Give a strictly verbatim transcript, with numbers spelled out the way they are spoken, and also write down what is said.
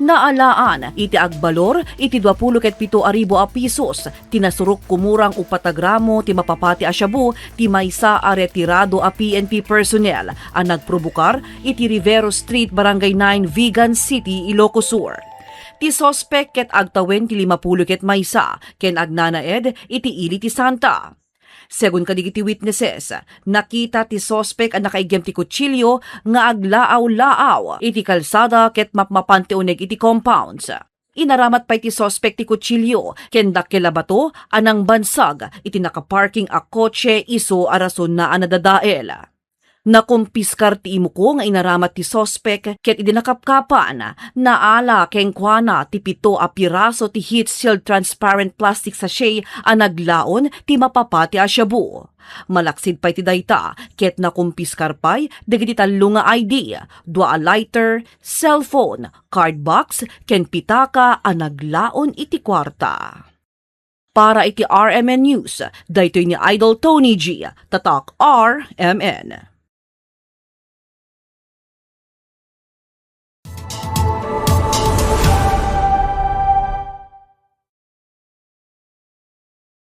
Naalaan iti agbalor iti duapulo ket pito a ribu a pisos ti nasurok kumurang upat a gramo ti mapapati a shabu ti maysa a retirado a P N P personnel a nagprobokar iti Rivero Street, Barangay nine, Vigan City, Ilocos Sur. Ti suspek ket agtawen ti limapulo ket maysa ken agnanaed iti ili ti santa. Segun kadagiti witnesses, nakita ti suspek a nakaiggem ti kutsilio nga aglaaw-laaw iti kalsada ket mapmapan ti uneg iti compounds. Inaramat pay ti suspek ti kutsilio ken dakkel a bato a nangbansag iti nakaparking a kotse isu a rasonna a nadadael. Nakumpiskar ti imuko nga inaramat ti suspek ket idi nakapkapan, naala kenkuana ti pito a piraso ti heat-sealed transparent plastic sachet a naglaon ti mapapati a shabu. Malaksid pay ti dayta ket nakumpiskar pay dagiti tallo nga I D, dua a lighter, cellphone, card box, ken pitaka a naglaon iti kuarta. Para iti R M N News, daytoy ni Idol Tony G, Tatak R M N.